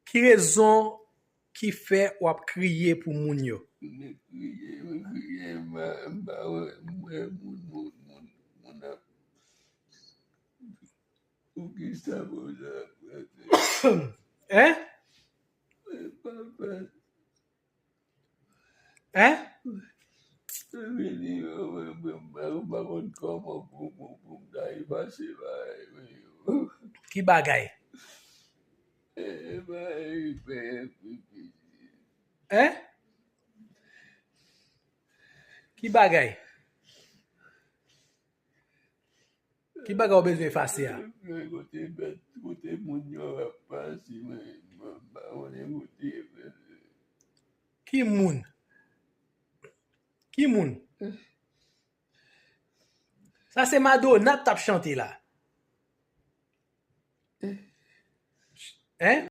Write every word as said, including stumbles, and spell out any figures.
Ki rezon ki fè w ap kriye pou moun yo? Mwen kriye, mwen kriye, m pa, m pa wè, m wè moun, moun, moun, moun ap, poukisa moun ap, Hein? Mwen pa fè. Hein? Mwen vini, mwen, mwen, mwen, mwen pa konn kòman pou, pou, pou m ta efase bagay mwen yo. Ki bagay? E, bagay, pe, pe, pe. Hein? Ki bagay? Ki bagay ou bezwen efase a? Kote bèt, kote moun yo ap pase, mwen, mwen pa konnen kote, men. Ki moun? Ki moun? Sa se Madonna t ap chante la. Hein?